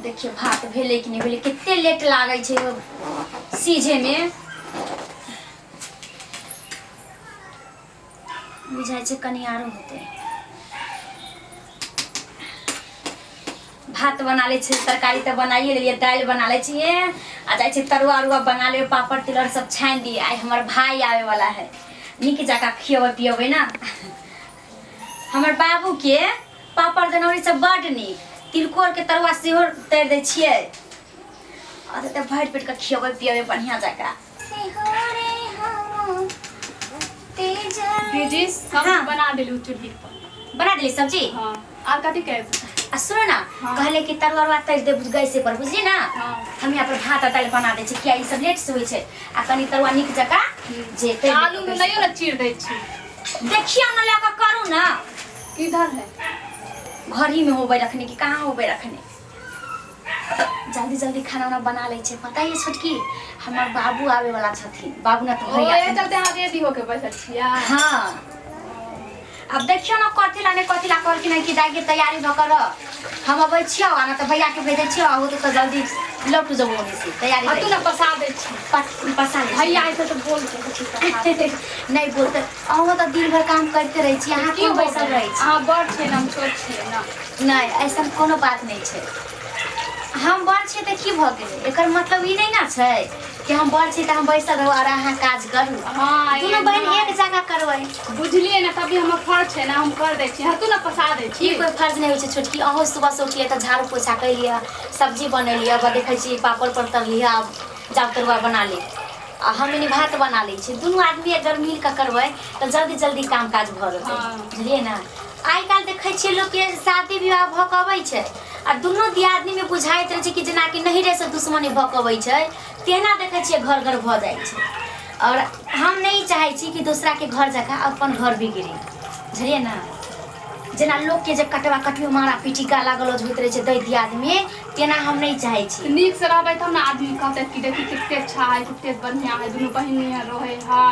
देखियौ भात भेलै कि नहि भेलै। कते लेट लागै छै सीझेमे। बुझाइ छै कनि आरो होतै। भात बना लै छियै, तरकारी तऽ बनाइए लेलियै, दालि बना लै छियै आ जाइ छियै तरुआ उरुआ बना लेबै, पापड़ तिलौरी सब छानि दियै। आइ हमर भाय आबैवला है, नीक जकाँ खियेबै पियेबै ने। हमर बाबूके पापड़ दनौरी सब बड्ड नीक, तिलकोरके तरुआ सेहो तरि दै छियै। आ तऽ भरि पेटके खियेबै पियेबै बढ़िआँ जकाँ। दीदी, सब्जी बना देलू चूल्ही पर। बना देली सब्जी? हाँ, आर कथी कहे? आ सुनो ना। हाँ। कहले कि तरुआ उरुआ तरि दे गैसे पर, बुझली ना? हाँ। हम यहाँ पर भात आ दालि बना दै छी, किया ई सब लेट से होइ छै आ कनि तरुआ नीक जकाँ जे तरि आलू देबै। में नहियो ने चीर दै छी। देखियौ ने, लऽ कऽ करू ना। किधर है? घर ही में होबै रखने कि कहाँ होबै रखने। जल्दी जल्दी खाना उना बना लै छै। पता है छोटकी, हमर बाबू आवे वाला छथिन, बाबू ना तो ओ भैया। ए चलते अहाँ रेडी होके बैठल छियै। हाँ, अब देखियौ ने कथी ला ने कथी ला कहलखिन हँ कि जाइके तैयारी भऽ कऽ रह, हम अबै छियौ आ ना तऽ भैयाके भेजै छियौ, आहो तऽ जल्दी लौट जेबौ ओने से तैयारी। आ तू ने पसा दै छी। पसा लै छी। भैया ऐसे तऽ बोल के छी पसा दे। नहि बोलते, अहूँ तऽ दिन भरि काम करिते रहै छी, अहाँ की कोन हो बैसल गेलै? रहै छी? अहाँ बड़ छियै ने, हम छोट छियै ने। नहि, ऐसन कोनो बात नहि छै। हम बड़ छियै तऽ की भऽ गेलै? एकर मतलब ई नहि ने छै कि हम बड़ छी तऽ हम बैसल रहू आओर अहाँ काज करू। हाँ। दुनू बहिन एक जगह करबै। बुझलियै ने, तभी हमर फर्ज छै ने, हम कर दै छी। हाँ, तू ने पसा दै ई छी। कोइ फर्ज नहि होइ छै छोटकी। अहूँ सुबह से उठलियै तऽ झाड़ू पोछा कैलियै, सब्जी बनेलियै, अब देखै छी पापड़ पर तरलियै, आब जाउ तरुआ बना ले आ हम एनी भात बना लै छी। दुनू आदमी अगर मिल कऽ करबै तऽ जल्दी जल्दी काम काज भऽ जेतै। बुझलियै ने? आइ काल्हि देखै छियै लोकके शादी विवाह भऽ कऽ अबै छै आ दुनू दियादनीमे बुझाइत रहै छै कि जेनाकि नहिरेसँ दुश्मनी भऽ कऽ अबै छै, तेना देखै छियै घर घर भऽ जाइ छै। आओर हम नहि चाहै छी कि दोसराके घर जकाँ अपन घर बिगड़े, बुझलियै ने? जेना लोकके जे कटवा कटवी मारा पीटी गाला गलौज होइत रहै छै दै दियादमे, तेना हम नहि चाहै छी। नीक से रहबै तब ने आदमी कहतै कि देखी कते अच्छा है, कते बढ़िया है, दुनू बहिन नियर रहै है।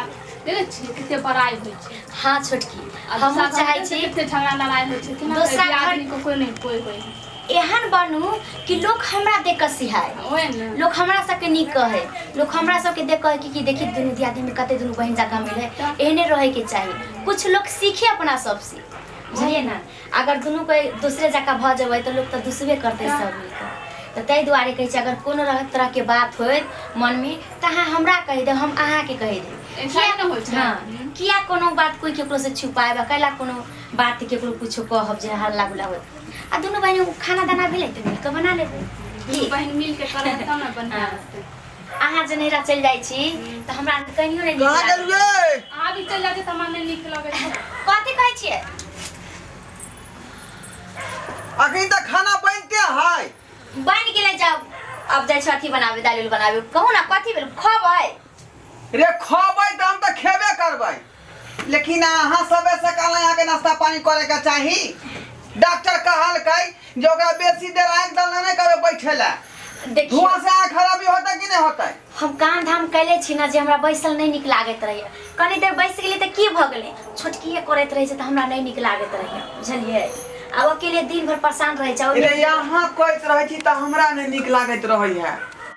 देखै छियै कते बड़ाइ होइ छै। हाँ छोटकी, आ हमहूँ दोसरा चाहै घर छी कते झगड़ा लड़ाइ होइ छै, केना दोसरा कहै घर- आदमी को कोइ नहि कोइ होइ है। एहन बनू कि लोक हमरा देख कऽ सिहाय। ओहे ने। लोक हमरा सबके नीक कहै, लोक हमरा सबके देख कहै कि देखी दुनू दियादनीमे कते दुनू बहिन जकाँ मिलै। एहने रहैके चाही, कुछ लोक सीखे अपना सबसे, बुझलियै ने? अगर दुनू कोइ दोसरे जकाँ भऽ जेबै तऽ लोक तऽ दुसबे करतै सब मिलकऽ। तऽ ताहि दुआरे कहै छी, अगर कोनो तरहके बात होइत मनमे तऽ अहाँ हमरा कहि देब, हम अहाँके कहि देब। ऐसा ही ने होइ छै। हाँ, किया कोनो बात कोइ केकरो से छुपाएब? कैला कोनो बात केकरो कुछो कहब जे हल्ला गुल्ला होत? आ दुनू बहिन खाना दाना भेलै तऽ मिलकऽ बना लेबै। दुनू की बहिन मिल के करबै तब ने बढ़िया रहतै। अहाँ जे नैहरा चलि जाइ छी तऽ हमरा कनियो नहि नीक कहाँ लागै। गेलियै? अहाँ भी चलि जाइ छी तऽ हमरा नहि नीक लगै छै। कथी कहै छियै? अखन तऽ खाना बनिते है। बनि गेलै, जाउ अब जाइ छी अथी बनाबे, दालि उल बनाबे। कहू ने, कथी भेल? खबै? रे खबै तऽ हम तऽ खेबे करबै, लेकिन अहाँ सबे से काल अहाँके नाश्ता पानी करे के चाही। डॉक्टर कहलकै जे ओकरा बेसी देर आँखि दलने नहि करबै बैठे ला। देखियौ, धुआं से आँख खराबी होतै कि नहि होतै? हम काम धाम कैले छी ने जे हमरा बैसल नहि नीक लागैत रहैए। कनी देर बैस गेली तऽ की भऽ गेलै? छोटकिए करैत रहै छै तऽ हमरा नहि नीक लागैत रहैए, बुझलियै? आब अकेले दिन भरि परेशान रहै छै रे ओहिमे। अहाँ कहैत रहै छी तऽ हमरा नहि नीक लागैत रहै है।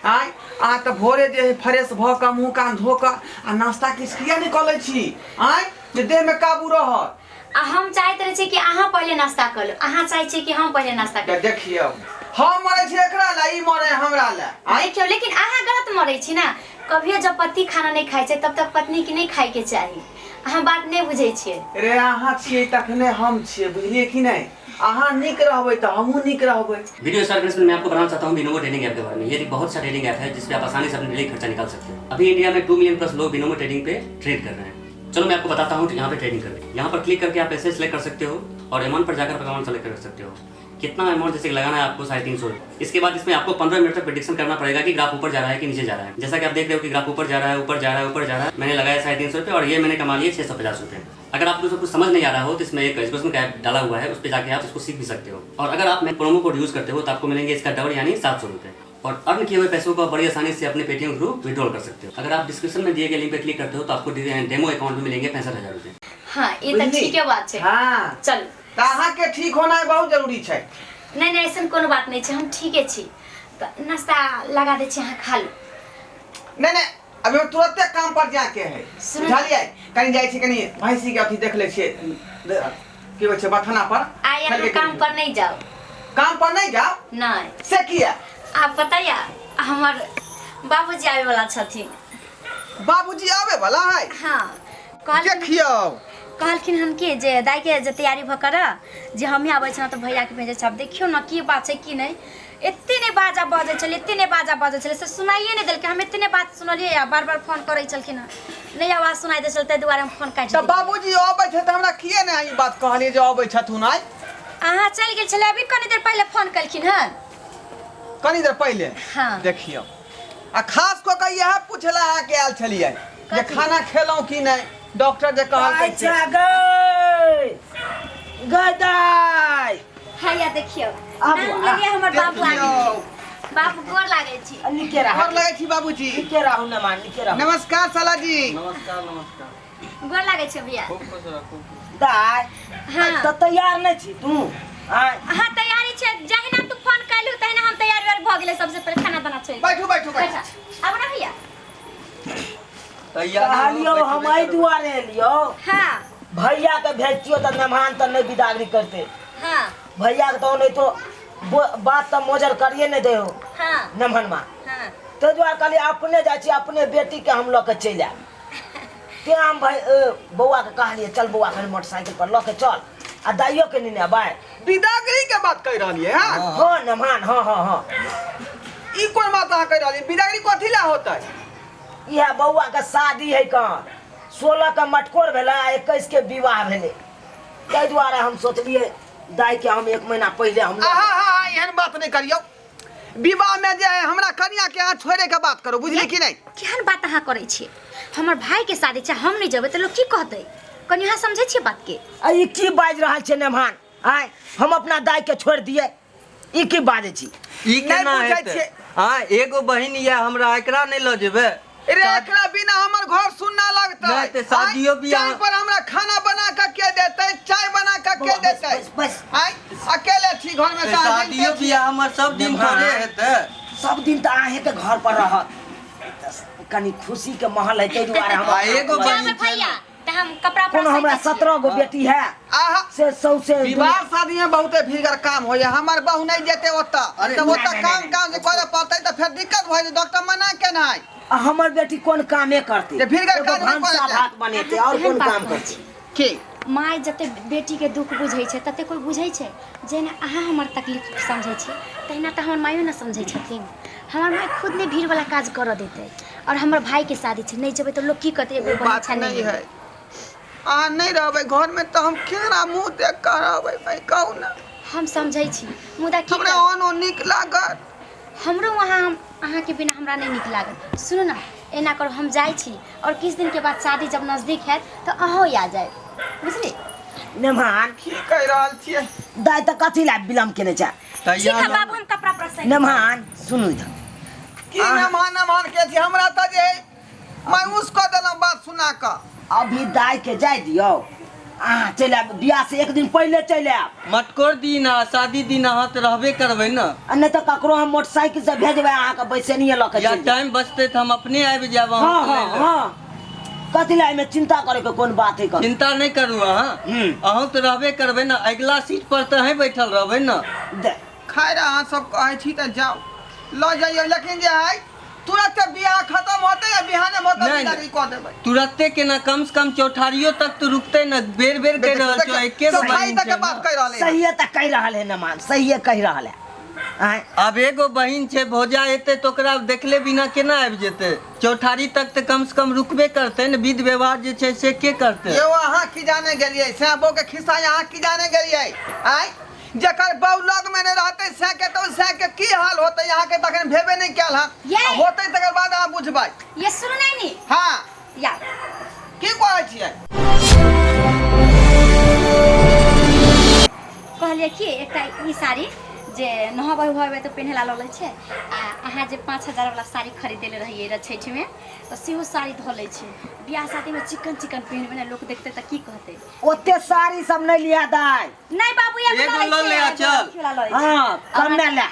आँय, अहाँ तऽ भोरे जे है फ्रेश भऽ कऽ मुँह कान धो कऽ आ नाश्ता किछु किया नहि कऽ लै छी आँय, जे देहमे काबू रहत? आ हम चाहैत रहै छी कि अहाँ पहिले नाश्ता कऽ लू, अहाँ चाहै छी कि हम पहिले नाश्ता तऽ करू। देखियौ, हम मरै छी एकरा लए, ई मरै हमरा लए। आँय, देखियौ, लेकिन अहाँ गलत मरै छी ने। कभियो जब पति खाना नहि खाइ छै तब तक पत्नीके नहि खाइके चाही। अहाँ बात नहि बुझै छियै। रे अहाँ छियै तखने हम छियै, बुझलियै कि नहि? अहाँ नीक रहबै तऽ हमहूँ नीक रहबै। वीडियो स्टार्ट करने से पहले मैं आपको बताना चाहता हूँ बिनोमो ट्रेडिंग ऐप के बारे में। ये एक बहुत अच्छा ट्रेडिंग ऐप है जिसपे आप आसानी से अपने डेली खर्चा निकाल सकते हो। अभी इंडिया में 2 मिलियन प्लस लोग बिनोमो ट्रेडिंग पे ट्रेड कर रहे हैं। चलो मैं आपको बताता हूँ यहाँ पे ट्रेडिंग करके। यहाँ पर क्लिक करके आप पैसे सेलेक्ट कर सकते हो और अमाउंट पर जाकर अमाउंट सेलेक्ट कर सकते हो। कितना अमाउंट जैसे कि लगाना है आपको 350। इसके बाद इसमें आपको 15 मिनट तक प्रेडिक्शन करना पड़ेगा कि ग्राफ ऊपर जा रहा है कि नीचे जा रहा है। जैसा कि आप देख रहे हो कि ग्राफ ऊपर जा रहा है, ऊपर जा रहा है, ऊपर जा रहा है। मैंने लगाया 350 रुपये और ये मैंने कमा लिए 650 रुपये। अगर आपको सब कुछ समझ नहीं आ रहा हो तो इसमें एक एजुकेशन का ऐप डाला हुआ है, उस पर जाके आप इसको सीख भी सकते हो। और अगर आप प्रोमो कोड यूज़ करते हो तो आपको मिलेंगे इसका डबल यानी 700 रुपये। और अर्न किए हुए पैसों को आप बड़ी आसानी से अपने पेटीएम थ्रू विड्रॉल कर सकते हो। अगर आप डिस्क्रिप्शन में दिए गए लिंक पर क्लिक करते हो तो आपको डेमो अकाउंट में मिलेंगे 65,000 रुपये। हाँ, ई तऽ बुझली? ठीके बात छै। हाँ। चलू। तऽ अहाँके ठीक होनाइ बहुत जरूरी छै। नहि नहि, ऐसन कोनो बात नहि छै, हम ठीके छी। तऽ नाश्ता लगा दै छी, अहाँ खा लू। नहि नहि, अभी हम तुरंते काम पर जाके है। सुनू। बुझलियै, कनी जाइ छी, कनी भैंसी के अथी देख लै छियै, की होइ छै बथाना पर। आइ अहाँ खेलके काम पर नहि जाउ। काम पर नहि जाउ? नहि। से किया? आ पता या, हमर बाबूजी आबै वाला छथिन। बाबूजी आबै वाला है? हाँ, कहलखिन। देखियौ। कहलखिन हन कि जे दाइके जे तैयारी भऽ कर जे हमही आबै छलहुँ तऽ भैयाके भेजै छै। आब देखियौ ने की बात छै की नहि। एते नहि बाजा बजै छलै, एते नहि बाजा बजै छलै से सुनाइए नहि देलकै। हम एते नहि बात सुनलियै आ बार बार फोन करै छलखिन हँ, नहि आवाज सुनाइ दै छलै, ताहि दुआरे हम फोन काटि तऽ देलियै। बाबूजी अबै छै तऽ हमरा किए नहि ई बात कहलियै जे अबै छथुन आइ? अहाँ चलि गेल छलै, अभी कनी देर पहिले फोन केलखिन हन। कनी देर पहिले? हाँ। देखियौ, आ खास कऽ कऽ इएह पूछे लए अहाँके आयल छलियै जे कथी? खाना खेलहुँ कि नहि, डॉक्टर जे कहलकै से। अच्छा गई गई दाई। हैया देखियौ, आबू, नाम लेलियै, हमर बाबू आ देखियौ। गेलखिन। बाबू, गोर लागै छी। निके रहा। गोर लगै छी बाबूजी। निके रहू नमा, निके रहू। नमस्कार साला जी। नमस्कार नमस्कार। गोर लागै छै भैया। खूब खुश रह, खूब खुश। दाई। हाँ। तऽ तैयार नहि छी तू आय? हाँ, तैयारी छै। जहिना तू फोन कैलू तहिना हम तैयार उयार भऽ गेलै। सबसे पहिले खाना दाना छोड़ि। बैठू बैठू बैठू। बैठा, आब ना भैया। तैयारी कहलियौ हम एहि दुआरे एलियौ। हाँ। भैया के भेजतियौ तऽ मेहमान तऽ नहि बिदागरी करते। हाँ। भैया के तऽ नहीं तो बात तऽ मोजर करिए नहि दै हो। हाँ। मेहमानमा। हाँ। ताहि दुआरे कहलियै अपने जाइ छी, अपने बेटीके हम लऽ के चलि आयब। तेँ हम भाइ बौआके कहलियै चल बौआ, कनि मोटरसाइकिल पर लऽ के चल आ दाइयो के नेने अबै। बिदागरी के बात कहि रहलियै हँ? हँ मेहमान, हँ हँ हँ। ई कोन बात अहाँ कहि रहलियै? बिदागरी कथी लए होतै? इएह बौआके शादी है कहाँ, 16 के मटकोर भेलै आ 21 के विवाह भेलै, ताहि दुआरे हम सोचलियै दाइके हम एक महीना पहिले हम आहा हा हा, एहन बात नहि करियौ। विवाह में जे है हमरा कनिया के अहाँ छोड़े के बात करू, बुझली कि नहि? केहन बात अहाँ करै छियै? हमर भाई के शादी छै, हम नहि जेबै तऽ लोक की कहतै? कनि अहाँ समझै छियै बात के? आ ई की बाजि रहल छै नेमहान? आँय, हम अपना दाइ के छोड़ि दियै? ई की बाजै छी? ई नहि केना बुझै हेतै? छियै। हाँ, एगो बहिन या हमरा, एकरा नहि लऽ जेबै? रे, एकरा बिना हमर घर सुनना लगतै। नहि तऽ शादियो आँय, बियाह- चाय पर हमरा खाना बना कऽ के देतै, चाय बना कऽ के बौआ, बस, देतै? बस, बस। आँय, अकेले छी घर में तऽ तऽ अहाँ शादियो जानिते छियै। बियाह हमर सब दिन नेमहान। थोड़े हेतै। सब दिन तऽ अहेंके घर पर रहत, तऽ कनि खुशी के माहौल है ताहि दुआरे हम आ एगो जाबै बहिन छै भैया तऽ हम कपड़ा उपड़ा कोनो हमरा सैंतै छियै। 17 गो बेटी है आहा से सौसे विवाह शादी में बहुते भीड़गर काम होइए, हमर बहू नहीं जेते ओतऽ। अरे, तऽ नहि, ओतऽ नहि, काम नहि, काम जे करे पड़तै तऽ फेर दिक्कत भऽ जेतै। डॉक्टर मना केने है। आ हमर बेटी कोन कामे करतै? जे भीड़गर एगो काज नहि भनसा करतै। भात बनेतै और केहन कोन बात काम कहै करतै? छी? की माय जते बेटीके दुःख बुझै छै तते कोइ बुझै छै? जेना अहाँ हमर तकलीफ समझै छी तहिना तऽ हमर मायो ने समझै छथिन। हमर माय खुद नहि भीड़वला काज करऽ देतै और हमर भाईके शादी छै, नहि जेबै तऽ लोक की कहतै? एगो ओ बहिन बात छै नहीं नहि है। अहाँ नहीं रहबै घर में तऽ हम केना मुँह देख कऽ रहबै भाई, कहू ने। हम समझै छी, मुदा की हमरा करबै? ओनो नीक लागत। हमरो वहाँ हम अहाँके बिना हमरा नहि नीक लागत। सुनू ने, एना करू, हम जाइ छी और किछु दिनके बाद शादी जब नजदीक हैत तऽ अहूँ आ जायब, बुझली? नेमहान। की कहि रहल छियै? दाइ तऽ कथी लए विलम्ब केने छै? ठीक है बाबू, हम कपड़ा पर सही। नेमहान, सुनू इधर। की नमहान नमहान के छी? हमरा तऽ जे है मायूस कऽ देलहुँ बात सुना कऽ। अभी दाइ के जाय दियौ, अहाँ चलि आयब, बियाह से एक दिन पहिले चलि आयब। मटकोर दिन आ शादी दिन अहाँ तऽ रहबे करबै ने। आ नहि तऽ ककरो हम मोटरसाइकिल से भेजबै, अहाँके बैसेनिये लऽ के या चलि जायब। टाइम बचतै तऽ हम अपने आबि जायब हँ अहाँके हँ लै लए। हँ, कथी लए एहिमे चिंता करे के कोन बात है? चिंता नहि करू अहाँ। अहूँ तऽ रहबे करबै ने, अगिला सीट पर तऽ अहीं बैठल रहबै ने। दे। खैर, अहाँ सब कहै छी तऽ जाउ, लऽ जइयौ, लेकिन जे है तुरंत बियाह खत्म होतै या बिहाने होतै नहि, बिदागरी कऽ देबै। तुरत्ते केना? कम से कम चौठारियो तक तऽ रुकतै ने। बेर बेर कहि रहल छौ, एके गो चौठारी बहिन तक के छै बात ने। कहि रहलै हन। सहिए तऽ कहि रहल है नमान, सहिए कहि रहल है। आँय? आब एगो बहिन छै, भौजा एतै तऽ ओकरा देखले बिना केना आबि जेतै? चौठारी तक तऽ कम से कम रुकबे करतै ने। विध व्यवहार जे छै से के करतै? यौ, अहाँ की जाने गेलियै सैं बहू के खिस्सा? अहाँ की जाने गेलियै? आँय, जकर बहू लग में नहि रहतै सैं के तऽ सैं के की हाल होतै, अहाँके तखन भेबे नहि कयल हन। ये! आ होतै तकर बाद अहाँ बुझबै। ये सुनू नहीं नी। हाँ। या। की कहै छियै? कहलियै कि एकटा ई साड़ी जे नहबै उहबै तऽ पेन्है ला लऽ लै छै। आ अहाँ जे 5000 वाला साड़ी खरीदेले रहियै रह छठिमे, तऽ सेहो साड़ी धऽ लै छी। बियाह शादीमे चिकन चिकन पहिनबै ने, लोक देखतै तऽ की कहतै? ओते साड़ी सब नहि लिया दाइ। नहि बाबू, एगो एगो लऽ लऽ लै ले आ छै, चल। एगो लऽ लै छै। हाँ, कमे ले।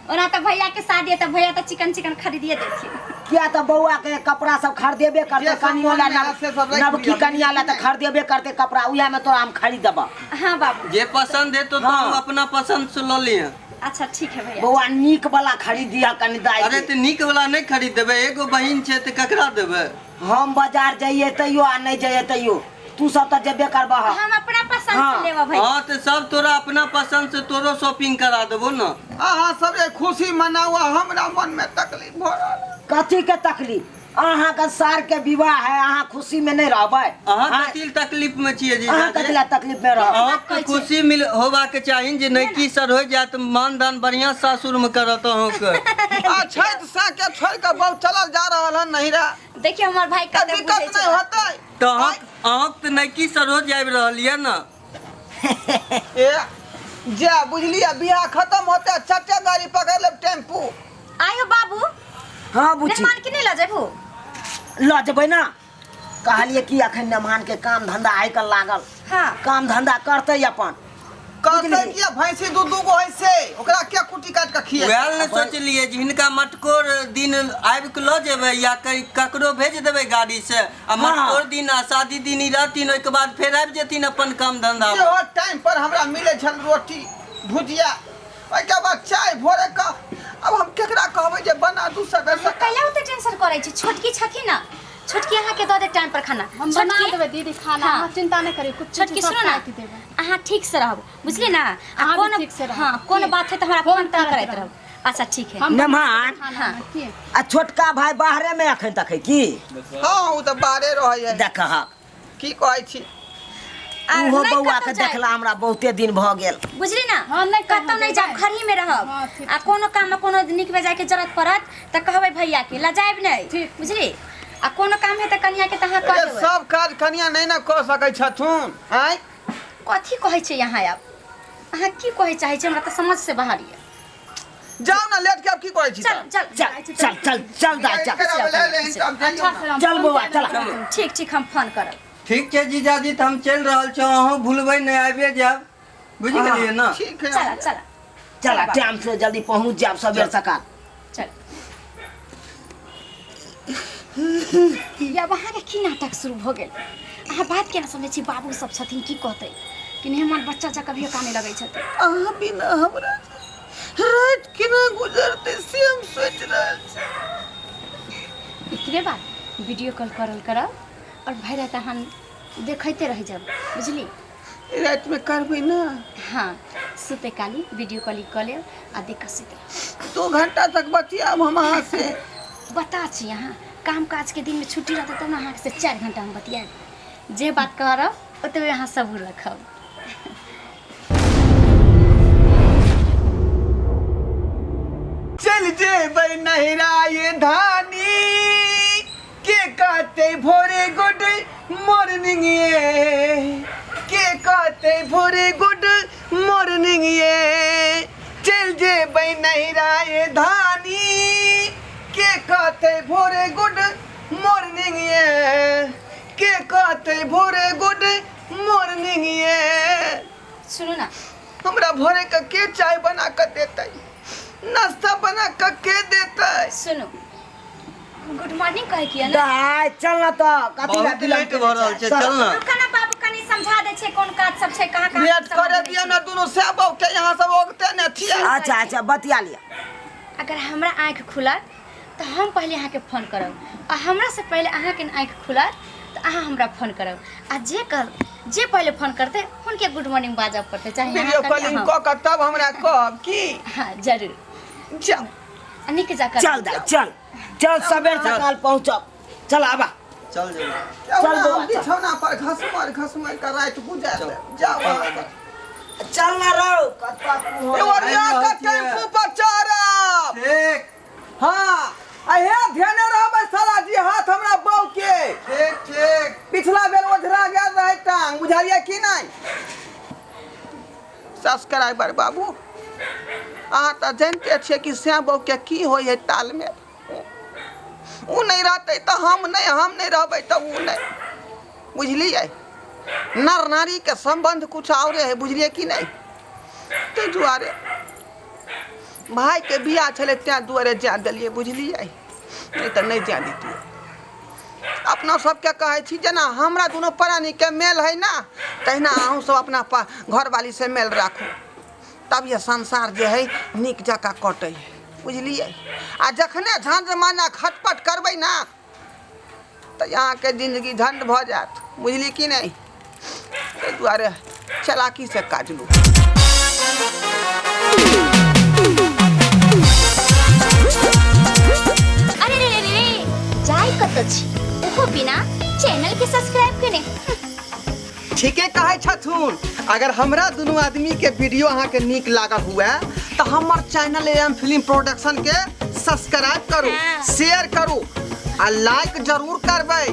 ओना तऽ भैया के शादी है तऽ भैया तऽ चिकन चिकन खरीदिए देथिन। किया तऽ बौआ के कपड़ा सब खरीदेबे करते, जे सब कनियो ला मन में से सब राखि नवकी लिअ, कनिया ला तऽ खरीदेबे करते कपड़ा, उएह में तोरा हम खरीद देबऽ। हाँ बाबू। जे पसंद है तो हाँ। तुम अपना पसंद से लऽ लिअ। अच्छा ठीक है भैया। बौआ नीक वाला खरीद दिअ कनि दाइ अरे के। तऽ नीक वाला नहि खरीद देबै, एगो बहिन छै तऽ ककरा देबै? हम बाजार जइए तैयो आ नहि जइए तैयो तू सब तऽ जेबे करबह। हम अपना पसंद हाँ। से लेबऽ भैया। हाँ तऽ सब तोरा अपना पसंद से तोरो शॉपिंग करा देबो ना। अहाँ सब जे खुशी मनाउ आ हमरा मन में तकलीफ भऽ रहल है। कथी के तकलीफ? अहाँ के सार के विवाह है, अहाँ खुशी में नहीं रहबै। अहाँ अहाँ कथी लए तकलीफ में छियै जीजा अहाँ जी? कथी लए तकलीफ में रहब? अहाँके खुशी मिल होबाक चाही जे नैकी सर हो जायत, मान दान बढ़िया सासुर में करत अहाँके। आ छठि साँके छोड़ि कऽ बहु चलल जा रहल हन नहिरा। देखियौ हमर भाई तऽ कते दिक्कत बुझै नहि छै। होतै? तऽ अहाँके तऽ नैकी सरोज आबि रहल यऽ ने। ए जा बुझलियै, बियाह खतम होतै चटे गाड़ी पकड़ लेब टेम्पू। आयो बाबू। हाँ बुच्ची। मेहमान के नहीं लऽ जेबू? लऽ जेबै ना, कहलियै कि अखन मेहमान के काम धंधा आइ काल्हि लागल। हाँ। काम धंधा करतै अपन। कहतै बुझलियै? कि भैंसी दू दू गो है से ओकरा के कुटी काटि कऽ खिएतै? वएह ने सोचलियै जे हिनका मटकोर दिन आबि कऽ लऽ जेबै या कहीं ककरो भेज देबै गाड़ी से, आ मटकोर दिन आ शादी दिन ई रहथिन, ओहिके बाद फेर आबि जेथिन अपन काम धंधा। सेहो टाइम पर हमरा मिलै छल रोटी भुजिया, ओहिके बाद चाय भोरे कऽ। आब हम केकरा कहबै जे बना दू सवेर सकाल? कैला ओते टेंशन करै छी? छोटकी छथिन ने, छोटकी अहाँके दऽ दे टाइम पर खाना। हम बना छोटकी- देबै दीदी खाना। हाँ। अहाँ चिंता नहि करियौ, कुछ छोटकी सुनो ना, देबै। अहाँ ठीक से रहब, बुझलियै ना? आ अहाँ भी कोनो ठीक से रहब। हाँ, कोनो की? बात है तऽ हमरा फोन फोन तोन करैत करैत रहब। रहब। अच्छा ठीक है। हम बना मेहमान। देबै खाना, हाँ। की? आ छोटका भाई बाहरे में अखन तक है की? हँ, ओ तऽ बाहरे रहै है। देखहक की कहै छी? आ उहो नहि बौआ कतौ के जायब। देखला हमरा बहुते दिन भऽ गेल। बुझली ना? हाँ, नहि कतौ कतौ नहि जायब, जेबै। घरही में रहब। हाँ, ठीक आ कोनो काम में कोनो नीक बेजाय के जरूरत पड़त तऽ कहबै भैया के, लजायब नहि। ठीक। बुझली? आ कोनो काम है तऽ कनिया के तऽ अहाँ कऽ अरे देबै। सब काज कनिया नहि ने कऽ सकै छथुन। आँय कथी कहै छै यहाँ? आब अहाँ की कहै चाहै छी, हमरा तऽ समझ से बाहर यऽ। जाउ ने लेट के, आब की कहै छी? चल चल चल चल चल चल दाइ चल। अच्छा से हम चल फोन बौआ, करब। चल। ठीक ठीक, हम फोन करब। ठीक छै जीजाजी, तऽ हम चलि रहल छी, अहूँ भूलबै नहि, आबिए जायब, बुझि गेलियै ने? ठीक है। चल चल। चल, टाइम से जल्दी पहुँच जायब सबेर सकाल। चल। आब अहाँके की नाटक शुरू भऽ गेल? अहाँ बात केना समझै छी? बाबू सब छथिन, की कहतै कि नहि हमर बच्चा जकाँ कभियो काने लगै छथिन। अहाँ बिना हमरा राति केना गुजरतै से हम सोचि रहल छी। एतबे बात, वीडियो कॉल करल करब और भरि राति अहाँ देखैते रहि जायब, बुझली? रातिमे करबै ने? हाँ, सुते काली वीडियो कॉलिंग कऽ लेब आ देख कऽ सुति रहब। 2 घंटा तक बतियाब हम अहाँ से। बता छी, अहाँ काम काज के दिनमे छुट्टी रहतै तब ने अहाँके से 4 घंटा हम बतियाब। जे बात करब ओतबे अहाँ सबूर रखब। चल जेबै नहिरा ये धानी, के कहते भोरे गुड मॉर्निंग ये? के कहते भोरे गुड मॉर्निंग ये? चल जेबै नहिरा ये धानी, के कहते भोरे गुड मॉर्निंग ये? के कहते भोरे गुड मॉर्निंग ये? सुनू ना। हमरा भोरे के के चाय बना के देतै? नाश्ता बना के के देतै? सुनू, गुड मॉर्निंग कहै किया ना? दाइ चल ना तऽ कथी ला बहुत विलम्ब लेट भऽ रहल छै, चल ना। रुका ना बाबू, कनी समझा दै छै कोन काज सब छै, कहाँ कहाँ भेंट सब करे समझ दियौ दै ने दुनू सै बहू के, यहाँ सब ओगते ने छियै। अच्छा अच्छा, बतिया लिअ। छै। अगर हमरा आँखि खुलत तऽ हम पहिले अहाँके फोन करब आ हमरा से पहिले अहाँके आँखि खुलत तऽ अहाँ हमरा फोन करब, आ जे कर जे पहिले फोन करतै हुनके गुड मॉर्निंग बाजऽ पड़तै, चाहे अहाँ वीडियो करी, कॉलिंग अहाँ। कऽ के तब हमरा कहब की? हाँ, जरूर। जाउ। आ नीक जकाँ। चल दाइ, चल चल, सबेर सकाल पहुँचब, चल आबा। चल जेबै। जाउ चल ने, बौआ, हम चल। बिछौना पर घसमर घसमर के राति गुजार लेब। जाउ अहाँ सब। चल ना रौ, कतऽ तू हो? एगो आबि रहल के छियै। टेम्पू पर चढ़ब। ठीक। हाँ, अहे ध्यान रहबै साला जी हाथ हमरा बहू के। ठीक ठीक। पिछला बेर ओझरा गेल रहे टांग, बुझलियै की नहि? सब्सक्राइबर बाबू। अहाँ तऽ जानिते छियै कि श्याम बहूके की होइ है तालमेल। ओ नहि रहतै तऽ हम नहि, हम नहि रहबै तऽ ओ नहि, बुझलियै? नर नारीके सम्बन्ध कुछ औरे है, बुझलियै कि नहि? ताहि दुआरे भाइके बियाह छलै ताहि दुआरे जाय देलियै, बुझलियै? नहि तऽ नहि जाय दैतियै। अपना सबके कहै छी जेना हमरा दुनू प्राणीके मेल है ने, तहिना अहूँ सब अपना घरवालीसँ मेल राखू, तब ये संसार जे है नीक जकाँ कटै है, बुझलियै? आ जखने झंझ माना खटपट करबै ने तऽ अहाँके जिन्दगी झंड भऽ जायत, बुझलियै कि नहि? ताहि दुआरे चलाकीसँ काज लू। अरे रे रे रे, जाय कतऽ छी ओहो बिना चैनल के सब्सक्राइब केने? ठीके कहै छथुन। अगर हमरा दुनू आदमी के वीडियो अहाँके नीक लागल हुए तऽ हमर चैनल एम फिल्म प्रोडक्शन के सब्सक्राइब करू, शेयर करू आ लाइक जरूर करबै।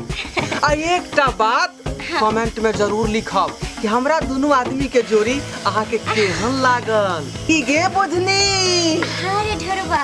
आ एकटा बात कमेंट में जरूर लिखब कि हमरा दुनू आदमी के जोड़ी अहाँके केहन लागल। की गे बुझनी? हाँ रे ढोरबा।